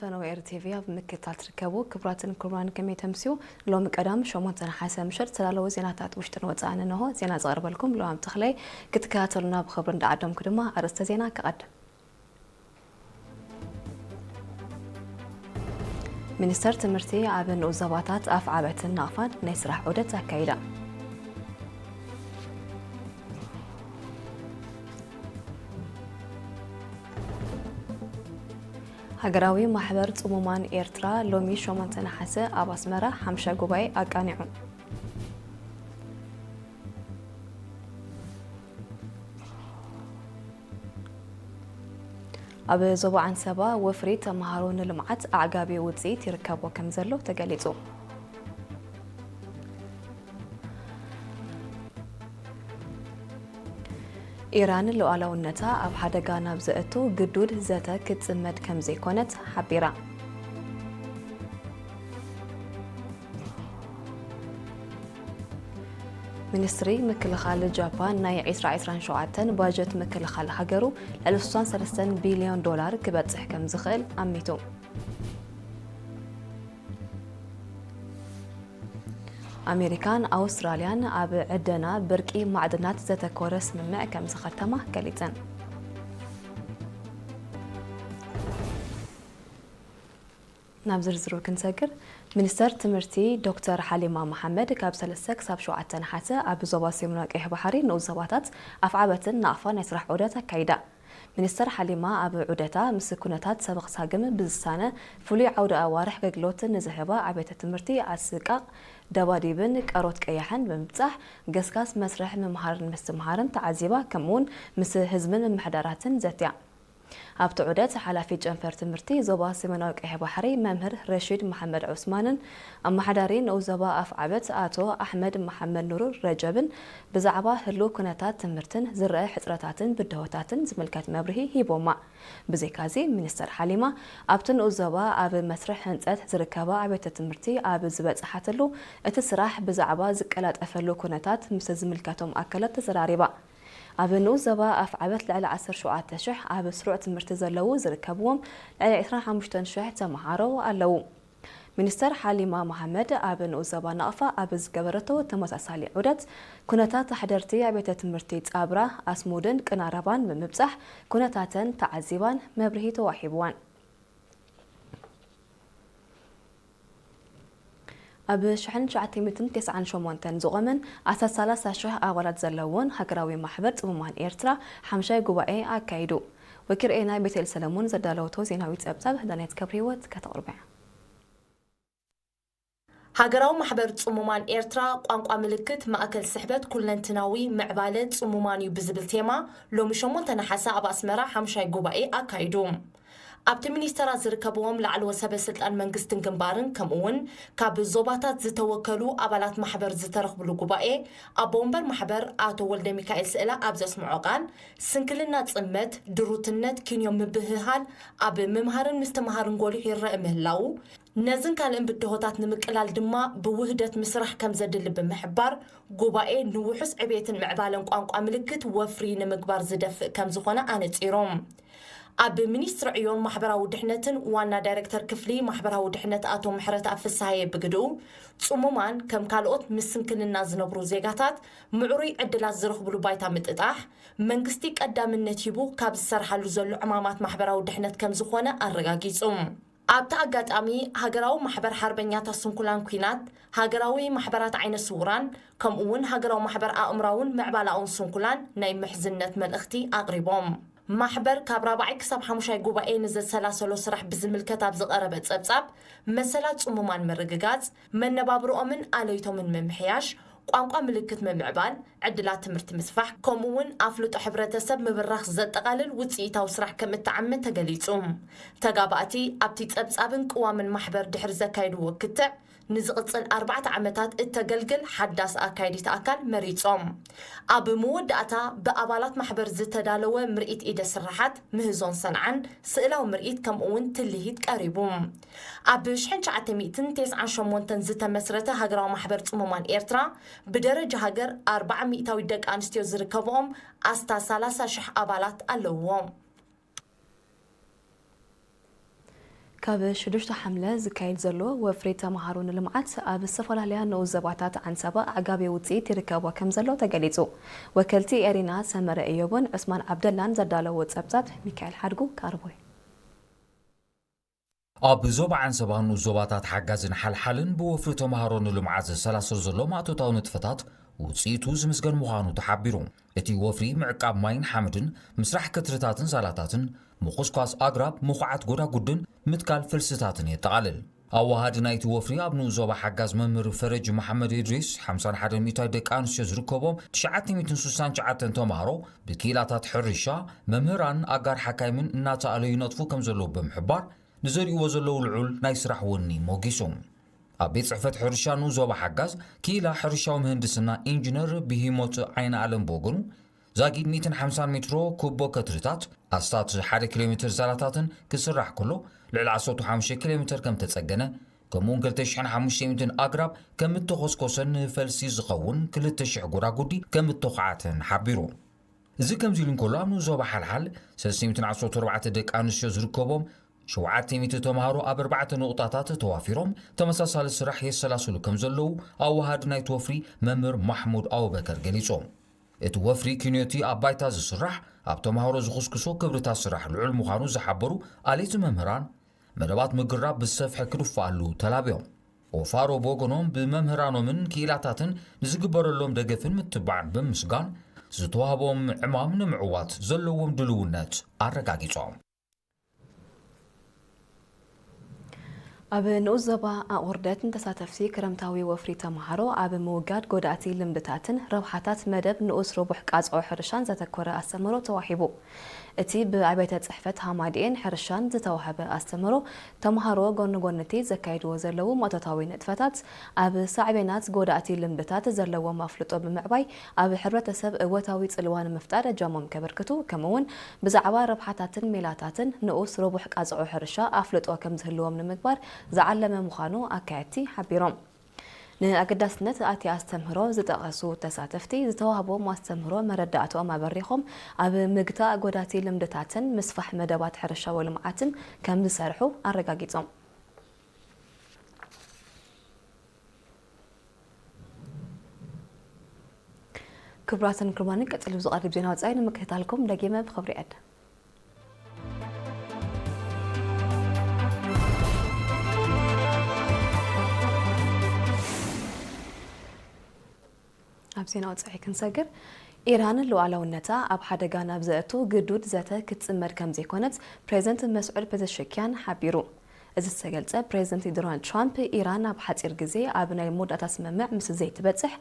ፈነወ ኤር ቲቪ ኣብ ምክትታል ትርከቡ ክቡራትን ክቡራን፣ ከመይ ተምስዩ? ሎሚ ቀዳም ሸሞንተ ነሓሰ ምሸት ዝተዳለወ ዜናታት ውሽጥን ወጻእን እንሆ። ዜና ዘቕርበልኩም ሉዋም ተኽለይ። ክትከታተሉና ብኽብሪ እንዳዓደምኩ ድማ ኣርእስተ ዜና ከቐድም። ሚኒስተር ትምህርቲ ኣብ ንኡስ ዞባታት ኣፍዓበትን ናቕፋን ናይ ስራሕ ዑደት ኣካይዳ። ሃገራዊ ማሕበር ጽሙማን ኤርትራ ሎሚ ሸሞንተ ነሓሰ ኣብ ኣስመራ ሓምሻይ ጉባኤ ኣቃኒዑ። ኣብ ዞባ ዓንሰባ ወፍሪ ተምሃሮ ንልምዓት ኣዕጋቢ ውጽኢት ይርከቦ ከም ዘሎ ተገሊጹ። ኢራን ሉዓላውነታ ኣብ ሓደጋ ናብ ዘእቱ ግዱድ ዘተ ክትጽመድ ከም ዘይኮነት ሓቢራ። ሚኒስትሪ ምክልኻል ጃፓን ናይ ዕስራ ዕስራን ሸውዓተን ባጀት ምክልኻል ሃገሩ ልዕሊ ስሳን ሰለስተን ቢልዮን ዶላር ክበጽሕ ከም ዝኽእል ኣሚቱ። ኣሜሪካን ኣውስትራልያን ኣብ ዕደና ብርቂ ማዕድናት ዘተኮረ ስምምዕ ከም ዝኸተማ ገሊጸን። ናብ ዝርዝሩ ክንሰግር፣ ሚኒስተር ትምህርቲ ዶክተር ሓሊማ መሓመድ ካብ ሰለስተ ክሳብ ሸውዓተ ነሓሰ ኣብ ዞባ ሰሜናዊ ቀይሕ ባሕሪ ንኡስ ዞባታት ኣፍዓበትን ናቕፋ ናይ ስራሕ ዑደት ኣካይዳ። ሚኒስተር ሓሊማ ኣብ ዑደታ ምስ ኩነታት ሰበኽ ሳግም ብዝሳነ ፍሉይ ዓውደ ኣዋርሕ ኣገልግሎት ንዝህባ ኣብያተ ትምህርቲ ኣስቃቕ፣ ደባዲብን ቀሮት ቀያሕን ብምብጻሕ ገስጋስ መስርሕ ምምሃርን ምስትምሃርን ተዓዚባ፣ ከምኡውን ምስ ህዝብን ምምሕዳራትን ዘትያ። ኣብቲ ዑደት ሓላፊ ጨንፈር ትምህርቲ ዞባ ሰሜናዊ ቀይሕ ባሕሪ መምህር ረሺድ መሓመድ ዑስማንን ኣመሓዳሪ ንኡስ ዞባ ኣፍዓበት ኣቶ ኣሕመድ መሓመድ ኑር ረጀብን ብዛዕባ ህልው ኩነታት ትምህርትን ዝረአ ሕጽረታትን ብድሆታትን ዝምልከት መብርሂ ሂቦማ። ብዘይካዚ ሚኒስተር ሓሊማ ኣብቲ ንኡስ ዞባ ኣብ መስርሕ ህንጸት ዝርከባ ኣብያተ ትምህርቲ ኣብ ዝበጽሓትሉ እቲ ስራሕ ብዛዕባ ዝቀላጠፈሉ ኩነታት ምስ ዝምልከቶም ኣካላት ተዘራሪባ። ኣብ ንኡስ ዞባ ኣፍዓበት ልዕሊ ዓሰርተ ሸውዓተ ሽሕ ኣብ ስሩዕ ትምህርቲ ዘለዉ ዝርከብዎም ልዕሊ ዕስራን ሓሙሽተን ሽሕ ተምሃሮ ኣለዉ። ሚኒስተር ሓሊማ መሓመድ ኣብ ንኡስ ዞባ ናቕፋ ኣብ ዝገበረቶ ተመሳሳሊ ዑደት፣ ኩነታት ኣሕደርቲ ኣብያተ ትምህርቲ ጻብራ፣ ኣስሙድን ቅናረባን ብምብጻሕ ኩነታተን ተዓዚባን መብርሂ ተዋሂብዋን። ኣብ ሽሕን ትሽዓተ ሚእትን ተስዓን ሸሞንተን ዝቖመን ኣስታት ሰላሳ ሽሕ ኣባላት ዘለዎን ሃገራዊ ማሕበር ጽሙማን ኤርትራ ሓምሻይ ጉባኤ ኣካይዱ። ወኪል ኤና ቤተል ሰለሞን ዘዳለወቶ ዜናዊ ጸብጻብ ዳንያት ክብሪ ህይወት ከተቕርበ። ሃገራዊ ማሕበር ጽሙማን ኤርትራ ቋንቋ ምልክት ማእከል ስሕበት ኩለንትናዊ ምዕባለ ጽሙማን እዩ ብዝብል ቴማ ሎሚ ሸሞንተ ነሓሰ ኣብ ኣስመራ ሓምሻይ ጉባኤ ኣካይዱ። ኣብቲ ሚኒስተራት ዝርከብዎም ላዕለዎት ሰበ ስልጣን መንግስትን ግንባርን ከምኡ እውን ካብ ዞባታት ዝተወከሉ ኣባላት ማሕበር ዝተረኽብሉ ጉባኤ ኣቦ ወንበር ማሕበር ኣቶ ወልደ ሚካኤል ስእላ ኣብ ዘስምዖ ቃል ስንክልና ጽመት፣ ድሩትነት፣ ኪንዮ ምብህሃል ኣብ ምምሃርን ምስትምሃርን ጎሊሑ ይረአ ምህላዉ፣ ነዝን ካልእን ብድሆታት ንምቅላል ድማ ብውህደት ምስራሕ ከም ዘድሊ ብምሕባር፣ ጉባኤ ንውሑስ ዕቤትን ምዕባለን ቋንቋ ምልክት ወፍሪ ንምግባር ዝደፍእ ከም ዝኾነ ኣነጺሮም። ኣብ ሚኒስትሪ ዕዮን ማሕበራዊ ድሕነትን ዋና ዳይሬክተር ክፍሊ ማሕበራዊ ድሕነት ኣቶ ምሕረተኣብ ፍስሃየ ብግድኡ፣ ጽሙማን ከም ካልኦት ምስ ስንክልና ዝነብሩ ዜጋታት ምዕሩይ ዕድላት ዝረኽብሉ ባይታ ምጥጣሕ፣ መንግስቲ ቀዳምነት ሂቡ ካብ ዝሰርሓሉ ዘሎ ዕማማት ማሕበራዊ ድሕነት ከም ዝኾነ ኣረጋጊጹ። ኣብቲ ኣጋጣሚ፣ ሃገራዊ ማሕበር ሓርበኛታት ስንኩላን ኲናት፣ ሃገራዊ ማሕበራት ዓይነ ስውራን፣ ከምኡ እውን ሃገራዊ ማሕበር ኣእምራውን ምዕባላውን ስንኩላን ናይ ምሕዝነት መልእኽቲ ኣቕሪቦም። ማሕበር ካብ ራብዓይ ክሳብ ሓሙሻይ ጉባኤ ንዘሰላሰሎ ስራሕ ብዝምልከት ኣብ ዝቐረበ ጸብጻብ፣ መሰላት ጽሙማን ምርግጋጽ፣ መነባብርኦምን ኣለይቶምን ምምሕያሽ፣ ቋንቋ ምልክት ምምዕባል፣ ዕድላት ትምህርቲ ምስፋሕ፣ ከምኡ እውን ኣፍልጦ ሕብረተሰብ ምብራኽ ዘጠቓልል ውጽኢታዊ ስራሕ ከም እተዓመ ተገሊጹ። ተጋባእቲ ኣብቲ ጸብጻብን ቅዋምን ማሕበር ድሕሪ ዘካየድዎ ክትዕ፣ ንዝቕጽል ኣርባዕተ ዓመታት እተገልግል ሓዳስ ኣካይዲት ኣካል መሪጾም። ኣብ መወዳእታ፣ ብኣባላት ማሕበር ዝተዳለወ ምርኢት ኢደ ስራሓት፣ ምህዞን ሰንዓን፣ ስእላዊ ምርኢት፣ ከምኡ እውን ትልሂት ቀሪቡ። ኣብ ሽሕን ትሽዓተ ሚእትን ተስዓን ሸሞንተን ዝተመስረተ ሃገራዊ ማሕበር ጽሙማን ኤርትራ፣ ብደረጃ ሃገር ኣርብዓ ሚእታዊት ደቂ ኣንስትዮ ዝርከብኦም ኣስታት ሰላሳ ሽሕ ኣባላት ኣለውዎ። ኣብ ሽዱሽተ ሓምለ ዝካየድ ዘሎ ወፍሪ ተምሃሮ ንልምዓት ኣብ ዝተፈላለያ ንኡስ ዞባታት ዓንሰባ ኣዕጋቢ ውፅኢት ይርከቦ ከም ዘሎ ተገሊፁ። ወከልቲ ኤሪና ሰመረ እዮብን ዑስማን ዓብደላን ዘዳለዎ ፀብፃብ ሚካኤል ሓድጉ ቀርቦ እዩ። ኣብ ዞባ ዓንሰባ ንኡስ ዞባታት ሓጋዝን ሓልሓልን ብወፍሪ ተምሃሮ ንልምዓት ዝሰላሰል ዘሎ ማእቶታዊ ንጥፈታት ውፅኢቱ ዝምስገን ምዃኑ ተሓቢሩ። እቲ ወፍሪ ምዕቃብ ማይን ሓመድን፣ ምስራሕ ከትርታትን ሳላታትን፣ ምኹስኳስ ኣግራብ፣ ምኹዓት ጎዳጉድን ምትካል ፈልስታትን የጠቓልል። ኣዋሃዲ ናይቲ ወፍሪ ኣብ ንኡስ ዞባ ሓጋዝ መምህር ፈረጅ መሓመድ ኢድሪስ፣ ሓምሳን ሓደን ሚእታዊት ደቂ ኣንስትዮ ዝርከቦም ትሽዓተ ሚእትን ስሳን ትሽዓተን ተምሃሮ ብክኢላታት ሕርሻ፣ መምህራን ኣጋር ሓካይምን እናተኣለዩ ይነጥፉ ከም ዘለዉ ብምሕባር፣ ንዘርእዎ ዘለዉ ልዑል ናይ ስራሕ ወኒ ሞጊሱ። ኣብ ቤት ጽሕፈት ሕርሻ ንኡስ ዞባ ሓጋዝ ክኢላ ሕርሻዊ ምህንድስና ኢንጂነር ብሂሞት ዓይነ ኣለም ብወገኑ፣ ዛጊድ ሚእትን ሓምሳን ሜትሮ ኩቦ ከትርታት፣ ኣስታት ሓደ ኪሎ ሜትር ዛላታትን ክስራሕ ከሎ፣ ልዕሊ ዓሰርተ ሓሙሽተ ኪሎ ሜትር ከም ተጸገነ፣ ከምኡውን ክልተ ሽሕን ሓሙሽተ ሚእትን ኣግራብ ከም እተኾስኮሰን ንፈልሲ ዝኸውን ክልተ ሽሕ ጎዳጉዲ ከም እተኹዓተን ሓቢሩ። እዚ ከምዚ ኢሉ እንከሎ፣ ኣብ ንኡስ ዞባ ሓልሓል ሰለስተ ሚእትን ዓሰርተ ኣርባዕተ ደቂ ኣንስትዮ ዝርከቦም ሸውዓተ ሚእቲ ተምሃሮ ኣብ ኣርባዕተ ነቑጣታት ተዋፊሮም ተመሳሳሊ ስራሕ የሰላስሉ ከም ዘለዉ ኣወሃዲ ናይቲ ወፍሪ መምህር ማሕሙድ ኣቡበከር ገሊጹ። እቲ ወፍሪ ኪንዮቲ ኣብ ባይታ ዝስራሕ ኣብ ተምሃሮ ዝኹስኩሶ ክብርታት ስራሕ ልዑል ምዃኑ ዝሓበሩ ኣለይቲ መምህራን፣ መደባት ምግራብ ብሰፍሒ ክድፍኣሉ ተላብዮም። ኦፋሮ ብወገኖም ብመምህራኖምን ክኢላታትን ንዝግበረሎም ደገፍን ምትብባዕን ብምስጋን፣ ዝተዋህቦም ዕማም ንምዕዋት ዘለዎም ድልውነት ኣረጋጊጾም። ኣብ ንኡስ ዞባ ኣቑርደት ንተሳተፍቲ ክረምታዊ ወፍሪ ተምሃሮ ኣብ ምውጋድ ጎዳእቲ ልምድታትን ረብሓታት መደብ ንኡስ ርቡሕ ቃጽዖ ሕርሻን ዘተኮረ ኣስተምህሮ ተዋሂቡ። እቲ ብኣብያተ ጽሕፈት ሃማድኤን ሕርሻን ዝተዋህበ ኣስተምህሮ፣ ተምሃሮ ጎኒ ጎኒ እቲ ዘካይድዎ ዘለዉ ማእቶታዊ ንጥፈታት፣ ኣብ ሳዕቤናት ጎዳእቲ ልምድታት ዘለዎም ኣፍልጦ ብምዕባይ፣ ኣብ ሕብረተሰብ እወታዊ ጽልዋ ንምፍጣር እጃሞም ከበርክቱ፣ ከምኡ'ውን ብዛዕባ ረብሓታትን ሜላታትን ንኡስ ርቡሕ ቃጽዖ ሕርሻ ኣፍልጦ ከም ዝህልዎም ንምግባር ዝዓለመ ምዃኑ ኣካየድቲ ሓቢሮም። ንኣገዳስነት እቲ ኣስተምህሮ ዝጠቐሱ ተሳተፍቲ፣ ዝተዋህቦም ኣስተምህሮ መረዳእትኦም ኣበሪኾም፣ ኣብ ምግታእ ጎዳቲ ልምድታትን ምስፋሕ መደባት ሕርሻዊ ልምዓትን ከም ዝሰርሑ ኣረጋጊጾም። ክቡራትን ክቡራንን፣ ቀጺሉ ዝቐርብ ዜና ወጻኢ ንምክትታልኩም ደጊመ ብኽብሪ ይዕድም። ኣብ ዜና ወጻኢ ክንሰግር፣ ኢራን ሉዓላውነታ ኣብ ሓደጋ ናብ ዘእቱ ግዱድ ዘተ ክትጽመድ ከም ዘይኮነት ፕሬዝደንት መስዑድ ፔዘሽኪያን ሓቢሩ። እዚ ዝተገልጸ ፕሬዝደንት ዶናልድ ትራምፕ፣ ኢራን ኣብ ሓጺር ግዜ ኣብ ናይ መወዳእታ ስምምዕ ምስ ዘይትበጽሕ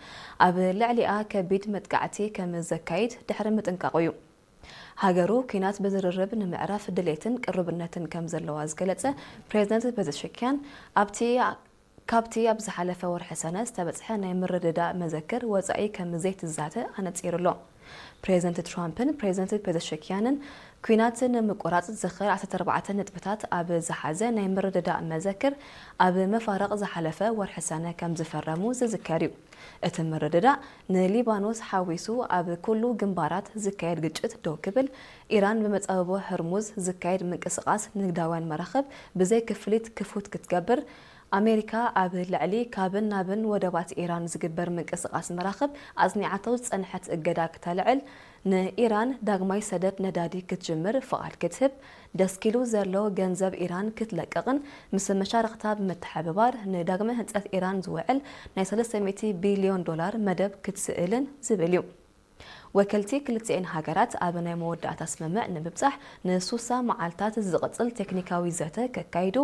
ኣብ ልዕሊኣ ከቢድ መጥቃዕቲ ከም ዘካይድ ድሕሪ ምጥንቃቑ እዩ። ሃገሩ ኲናት ብዝርርብ ንምዕራፍ ድሌትን ቅሩብነትን ከም ዘለዋ ዝገለጸ ፕሬዝደንት ፔዘሽኪያን፣ ኣብቲ ካብቲ ኣብ ዝሓለፈ ወርሒ ሰነ ዝተበጽሐ ናይ ምርድዳእ መዘክር ወጻኢ ከም ዘይትዛተ ኣነጺሩ ኣሎ። ፕሬዝደንት ትራምፕን ፕሬዝደንት ፔዘሽኪያንን ኲናት ንምቁራጽ ዝኽእል ዓሰርተ ኣርባዕተ ነጥብታት ኣብ ዝሓዘ ናይ ምርድዳእ መዘክር ኣብ መፋርቕ ዝሓለፈ ወርሒ ሰነ ከም ዝፈረሙ ዝዝከር እዩ። እቲ ምርድዳእ ንሊባኖስ ሓዊሱ ኣብ ኩሉ ግንባራት ዝካየድ ግጭት ደው ክብል፣ ኢራን ብመጻብቦ ህርሙዝ ዝካየድ ምንቅስቓስ ንግዳውያን መራኽብ ብዘይ ክፍሊት ክፉት ክትገብር፣ ኣሜሪካ ኣብ ልዕሊ ካብን ናብን ወደባት ኢራን ዝግበር ምንቅስቓስ መራኽብ ኣጽኒዓቶ ዝጸንሐት እገዳ ክተልዕል፣ ንኢራን ዳግማይ ሰደድ ነዳዲ ክትጅምር ፍቓድ ክትህብ፣ ደስኪሉ ዘሎ ገንዘብ ኢራን ክትለቅቕን ምስ መሻርኽታ ብምትሕብባር ንዳግመ ህንጸት ኢራን ዝውዕል ናይ ሰለስተ ሚእቲ ቢልዮን ዶላር መደብ ክትስእልን ዝብል እዩ። ወከልቲ ክልቲኤን ሃገራት ኣብ ናይ መወዳእታ ስምምዕ ንምብጻሕ ንሱሳ መዓልታት ዝቕጽል ቴክኒካዊ ዘተ ከካይዱ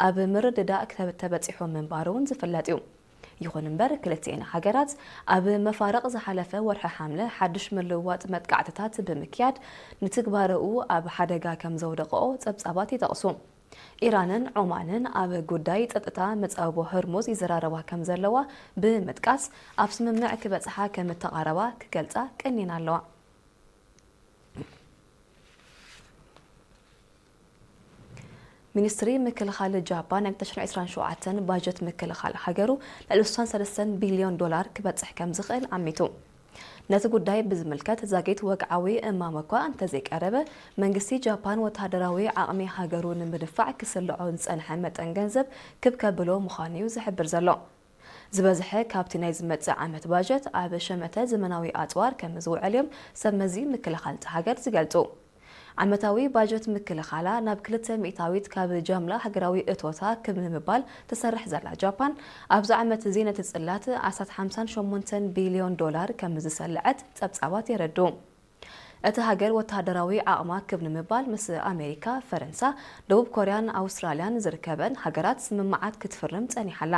ኣብ ምርድዳእ ክተ-፣ ተበጺሑ ምንባሩ እውን ዝፍለጥ እዩ። ይኹን እምበር፣ ክልቲኤን ሃገራት ኣብ መፋርቕ ዝሓለፈ ወርሒ ሓምለ ሓድሽ ምልውዋጥ መጥቃዕትታት ብምክያድ፣ ንትግባረኡ ኣብ ሓደጋ ከም ዘውደቐኦ ጸብጻባት ይጠቕሱ። ኢራንን ዖማንን ኣብ ጉዳይ ጸጥታ መጻብቦ ህርሙዝ ይዘራረባ ከም ዘለዋ ብምጥቃስ፣ ኣብ ስምምዕ ክበጽሓ ከም እተቓረባ ክገልጻ ቀኒና ኣለዋ። ሚኒስትሪ ምክልኻል ጃፓን ናይ ክልተ ሽሕን ዕስራን ሸውዓተን ባጀት ምክልኻል ሃገሩ ልዕሊ ስሳን ሰለስተን ቢልዮን ዶላር ክበጽሕ ከም ዝኽእል ኣሚቱ። ነቲ ጉዳይ ብዝምልከት ዛጊት ወግዓዊ እማመ እኳ እንተዘይቀረበ፣ መንግስቲ ጃፓን ወተሃደራዊ ዓቕሚ ሃገሩ ንምድፋዕ ክስልዖ ዝጸንሐ መጠን ገንዘብ ክብ ከብሎ ምዃኑ እዩ ዝሕብር ዘሎ። ዝበዝሐ ካብቲ ናይ ዝመጽእ ዓመት ባጀት ኣብ ሸመተ ዘመናዊ ኣጽዋር ከም ዝውዕል እዮም ሰብ መዚ ምክልኻል እታ ሃገር ዝገልጹ። ዓመታዊ ባጀት ምክልኻላ ናብ ክልተ ሚእታዊት ካብ ጃምላ ሃገራዊ እቶታ ክብ ንምባል ትሰርሕ ዘላ ጃፓን፣ ኣብዚ ዓመት እዚ ነቲ ጽላት ኣስታት ሓምሳን ሸሞንተን ቢልዮን ዶላር ከም ዝሰልዐት ጸብጻባት የረድኡ። እታ ሃገር ወተሃደራዊ ዓቕማ ክብ ንምባል ምስ ኣሜሪካ፣ ፈረንሳ፣ ደቡብ ኮርያን ኣውስትራልያን ዝርከበን ሃገራት ስምምዓት ክትፍርም ጸኒሓ ኣላ።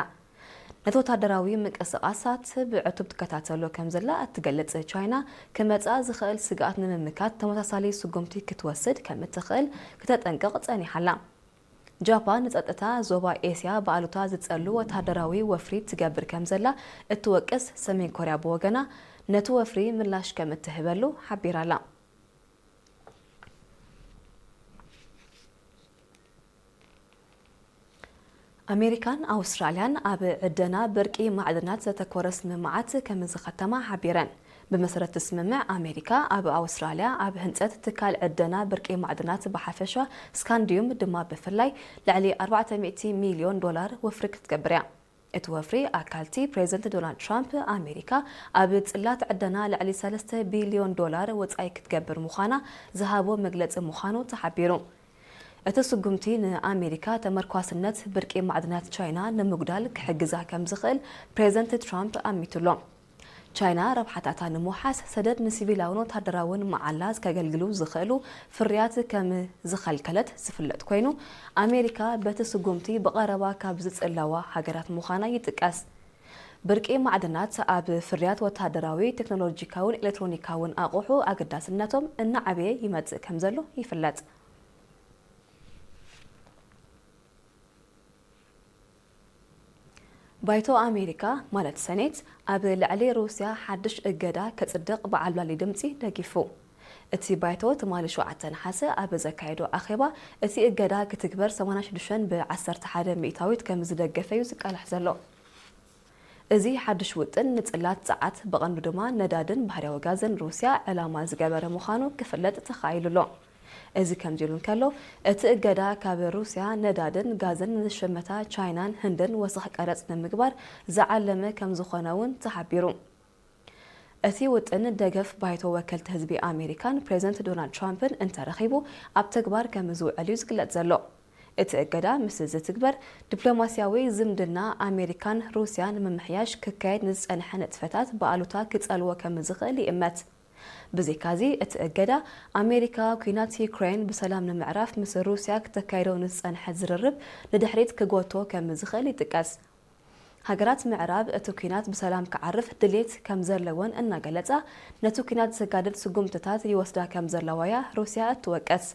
ነቲ ወተሃደራዊ ምንቅስቓሳት ብዕቱብ ትከታተሎ ከም ዘላ እትገልጽ ቻይና፣ ክመጽኣ ዝኽእል ስግኣት ንምምካት ተመሳሳሊ ስጉምቲ ክትወስድ ከም እትኽእል ክተጠንቅቕ ጸኒሓ ኣላ። ጃፓን ንጸጥታ ዞባ ኤስያ ብኣሉታ ዝጸሉ ወተሃደራዊ ወፍሪ ትገብር ከም ዘላ እትወቅስ ሰሜን ኮርያ ብወገና፣ ነቲ ወፍሪ ምላሽ ከም እትህበሉ ሓቢራ ኣላ። ኣሜሪካን ኣውስትራልያን ኣብ ዕደና ብርቂ ማዕድናት ዘተኮረ ስምምዓት ከም ዝኸተማ ሓቢረን። ብመሰረት እቲ ስምምዕ፣ ኣሜሪካ ኣብ ኣውስትራልያ ኣብ ህንጸት ትካል ዕደና ብርቂ ማዕድናት ብሓፈሻ፣ ስካንዲዩም ድማ ብፍላይ፣ ልዕሊ ኣርባዕተ ሚእቲ ሚልዮን ዶላር ወፍሪ ክትገብር እያ። እቲ ወፍሪ ኣካልቲ ፕሬዚደንት ዶናልድ ትራምፕ ኣሜሪካ ኣብ ጽላት ዕደና ልዕሊ ሰለስተ ቢልዮን ዶላር ወጻኢ ክትገብር ምዃና ዝሃቦ መግለጺ ምዃኑ ተሓቢሩ። እቲ ስጉምቲ ንኣሜሪካ ተመርኳስነት ብርቂ ማዕድናት ቻይና ንምጉዳል ክሕግዛ ከም ዝኽእል ፕሬዚደንት ትራምፕ ኣሚቱሎ። ቻይና ረብሓታታ ንምውሓስ ሰደድ ንሲቪላውን ወታደራውን መዓላ ከገልግሉ ዝኽእሉ ፍርያት ከም ዝኸልከለት ዝፍለጥ ኮይኑ፣ ኣሜሪካ በቲ ስጉምቲ ብቐረባ ካብ ዝጽለዋ ሃገራት ምዃና ይጥቀስ። ብርቂ ማዕድናት ኣብ ፍርያት ወታደራዊ፣ ቴክኖሎጂካውን ኤሌክትሮኒካውን ኣቑሑ ኣገዳስነቶም እናዓበየ ይመጽእ ከም ዘሎ ይፍለጥ። ባይቶ ኣሜሪካ ማለት ሰኔት ኣብ ልዕሊ ሩስያ ሓድሽ እገዳ ከጽድቕ ብዓብላሊ ድምጺ ደጊፉ። እቲ ባይቶ ትማሊ ሸውዓተ ነሓሰ ኣብ ዘካየዶ ኣኼባ፣ እቲ እገዳ ክትግበር ሰማንያ ሽዱሽተ ብዓሰርተ ሓደ ሚእታዊት ከም ዝደገፈ እዩ ዝቃላሕ ዘሎ። እዚ ሓድሽ ውጥን ንጽላት ጸዓት፣ ብቐንዱ ድማ ነዳድን ባህርያዊ ጋዝን ሩስያ ዕላማ ዝገበረ ምዃኑ ክፍለጥ ተኻኢሉ ኣሎ። እዚ ከምዚ ኢሉ እንከሎ፣ እቲ እገዳ ካብ ሩስያ ነዳድን ጋዝን ንዝሸመታ ቻይናን ህንድን ወሰኽ ቀረጽ ንምግባር ዝዓለመ ከም ዝኾነ እውን ተሓቢሩ። እቲ ውጥን ደገፍ ባይቶ ወከልቲ ህዝቢ ኣሜሪካን ፕሬዚደንት ዶናልድ ትራምፕን እንተረኺቡ ኣብ ተግባር ከም ዝውዕል እዩ ዝግለጽ ዘሎ። እቲ እገዳ ምስ ዝትግበር፣ ዲፕሎማስያዊ ዝምድና ኣሜሪካን ሩስያን ንምምሕያሽ ክካየድ ንዝጸንሐ ንጥፈታት ብኣሉታ ክጸልዎ ከም ዝኽእል ይእመት። ብዘይካዚ፣ እቲ እገዳ ኣሜሪካ ኲናት ዩክሬን ብሰላም ንምዕራፍ ምስ ሩስያ ክተካይዶ ንዝጸንሐ ዝርርብ ንድሕሪት ክጎቶ ከም ዝኽእል ይጥቀስ። ሃገራት ምዕራብ እቲ ኲናት ብሰላም ክዓርፍ ድሌት ከም ዘለወን እናገለጻ፣ ነቲ ኲናት ዘጋድድ ስጉምትታት ይወስዳ ከም ዘለዋ እያ ሩስያ እትወቅስ።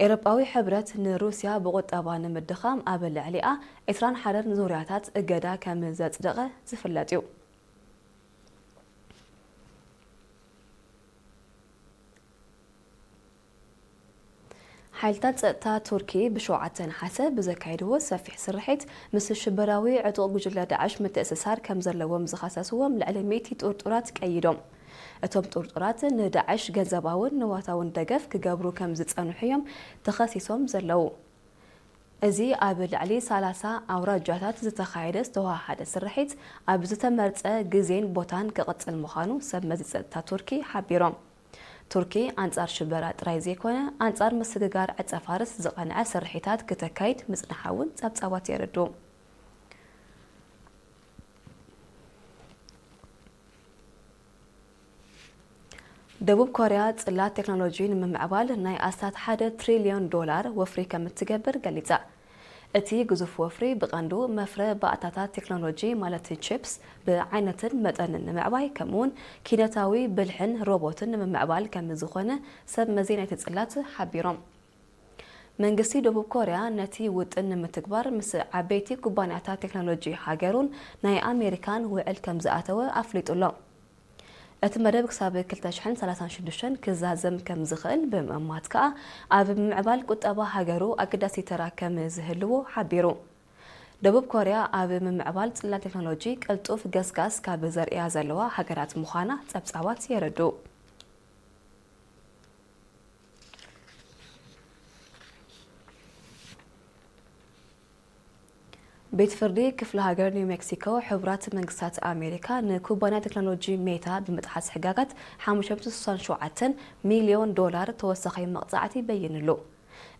ኤውሮጳዊ ሕብረት ንሩስያ ብቁጠባ ንምድኻም ኣብ ልዕሊኣ ዕስራን ሓደን ዙርያታት እገዳ ከም ዘጽደቐ ዝፍለጥ እዩ። ሓይልታት ጸጥታ ቱርኪ ብሸውዓተ ነሓሰ ብዘካየድዎ ሰፊሕ ስርሒት፣ ምስ ሽበራዊ ዕጡቕ ጉጅለ ዳዕሽ ምትእስሳር ከም ዘለዎም ዝኸሰስዎም ልዕሊ ሚእቲ ጥርጡራት ቀይዶም። እቶም ጥርጡራት ንዳዕሽ ገንዘባውን ንዋታውን ደገፍ ክገብሩ ከም ዝጸንሑ እዮም ተኸሲሶም ዘለዉ። እዚ ኣብ ልዕሊ ሰላሳ ኣውራጃታት ዝተኻየደ ዝተወሃሃደ ስርሒት፣ ኣብ ዝተመርጸ ግዜን ቦታን ክቕጽል ምዃኑ ሰብ መዚ ጸጥታ ቱርኪ ሓቢሮም። ቱርኪ ኣንጻር ሽበራ ጥራይ ዘይኮነ፣ ኣንጻር ምስግጋር ዕጸ ፋርስ ዝቐንዐ ስርሒታት ክተካይድ ምጽንሓ እውን ጸብጻባት የረድኡ። ደቡብ ኮርያ ጽላት ቴክኖሎጂ ንምምዕባል ናይ ኣስታት ሓደ ትሪልዮን ዶላር ወፍሪ ከም እትገብር ገሊጻ። እቲ ግዙፍ ወፍሪ ብቐንዱ መፍረ ባእታታት ቴክኖሎጂ፣ ማለት ቺፕስ፣ ብዓይነትን መጠንን ንምዕባይ፣ ከምኡውን ኪነታዊ ብልሕን ሮቦትን ንምምዕባል ከም ዝኾነ ሰብ መዚ ናይቲ ጽላት ሓቢሮም። መንግስቲ ደቡብ ኮርያ ነቲ ውጥን ንምትግባር ምስ ዓበይቲ ኩባንያታት ቴክኖሎጂ ሃገሩን ናይ ኣሜሪካን ውዕል ከም ዝኣተወ ኣፍሊጡ ኣሎ። እቲ መደብ ክሳብ ክልተ ሽሕን ሰላሳን ሽዱሽተን ክዛዘም ከም ዝኽእል ብምእማት ከኣ፣ ኣብ ምምዕባል ቁጠባ ሃገሩ ኣገዳሲ ተራ ከም ዝህልዎ ሓቢሩ። ደቡብ ኮርያ ኣብ ምምዕባል ጽላት ቴክኖሎጂ ቅልጡፍ ገስጋስ ካብ ዘርእያ ዘለዋ ሃገራት ምዃና ጸብጻባት የረድኡ። ቤት ፍርዲ ክፍለ ሃገር ኒው ሜክሲኮ፣ ሕቡራት መንግስታት ኣሜሪካ ንኩባንያ ቴክኖሎጂ ሜታ ብምጥሓስ ሕጋጋት ሓሙሽተ ሚእቲ ስሳን ሸውዓተን ሚልዮን ዶላር ተወሳኺ መቕጻዕቲ በይንሉ።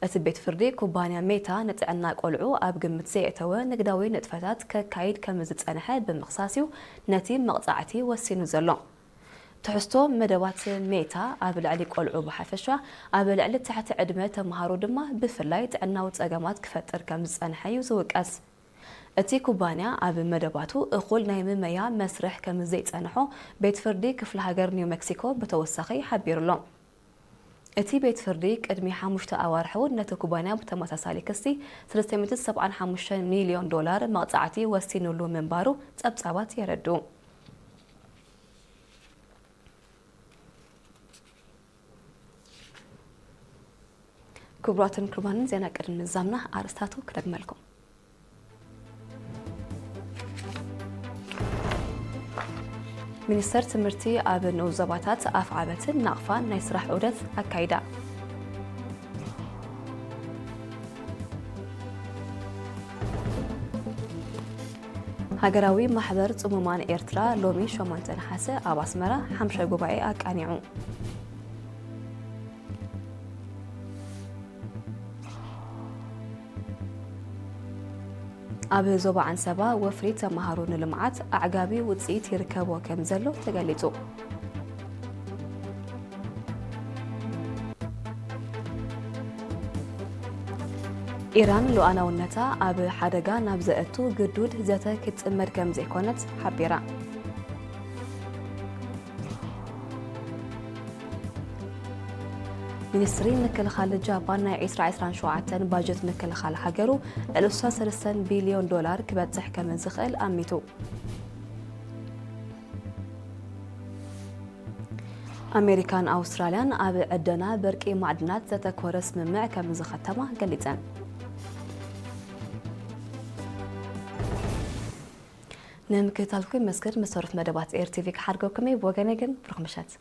እቲ ቤት ፍርዲ፣ ኩባንያ ሜታ ንጥዕና ቆልዑ ኣብ ግምት ዘየእተወ ንግዳዊ ንጥፈታት ከካይድ ከም ዝጸንሐ ብምኽሳስ እዩ ነቲ መቕጻዕቲ ወሲኑ ዘሎ። ትሕዝቶ መደባት ሜታ ኣብ ልዕሊ ቆልዑ ብሓፈሻ፣ ኣብ ልዕሊ ትሕቲ ዕድመ ተምሃሮ ድማ ብፍላይ ጥዕናዊ ጸገማት ክፈጥር ከም ዝጸንሐ እዩ ዝውቀስ። እቲ ኩባንያ ኣብ መደባቱ እኹል ናይ ምመያ መስርሕ ከም ዘይጸንሖ ቤት ፍርዲ ክፍለ ሃገር ኒው ሜክሲኮ ብተወሳኺ ሓቢሩሎ። እቲ ቤት ፍርዲ ቅድሚ ሓሙሽተ ኣዋርሕ እውን ነቲ ኩባንያ ብተመሳሳሊ ክሲ ሰለስተ ሚእቲ ሰብዓን ሓሙሽተን ሚልዮን ዶላር መቕጻዕቲ ወሲኑሉ ምንባሩ ጸብጻባት የረድኡ። ክቡራትን ክቡራንን፣ ዜና ቅድሚ ምዛምና ኣርእስታቱ ክደግመልኩም። ሚኒስተር ትምህርቲ ኣብ ንኡስ ዞባታት ኣፍዓበትን ናቕፋን ናይ ስራሕ ዑደት ኣካይዳ። ሃገራዊ ማሕበር ጽሙማን ኤርትራ ሎሚ ሸሞንተ ነሓሰ ኣብ ኣስመራ ሓምሻይ ጉባኤ ኣቃኒዑ። ኣብ ዞባ ዓንሰባ ወፍሪ ተምሃሮ ንልምዓት ኣዕጋቢ ውጽኢት ይርከቦ ከም ዘሎ ተገሊጹ። ኢራን ሉዓላውነታ ኣብ ሓደጋ ናብ ዘእቱ ግዱድ ዘተ ክትጽመድ ከም ዘይኮነት ሓቢራ። ሚኒስትሪ ምክልኻል ጃፓን ናይ ዕስራ ዕስራን ሸውዓተን ባጀት ምክልኻል ሃገሩ ልዕሊ ስሳ ሰለስተን ቢልዮን ዶላር ክበጽሕ ከም ዝኽእል ኣሚቱ። ኣሜሪካን ኣውስትራልያን ኣብ ዕደና በርቂ ማዕድናት ዘተኮረ ስምምዕ ከም ዝኸተማ ገሊጸን። ንምክትታልኩም መስገድ መሰረት መደባት ኤር ቲቪ ክሓድገኩም እየ። ብወገነይ ግን ብሩኽ ምሸት።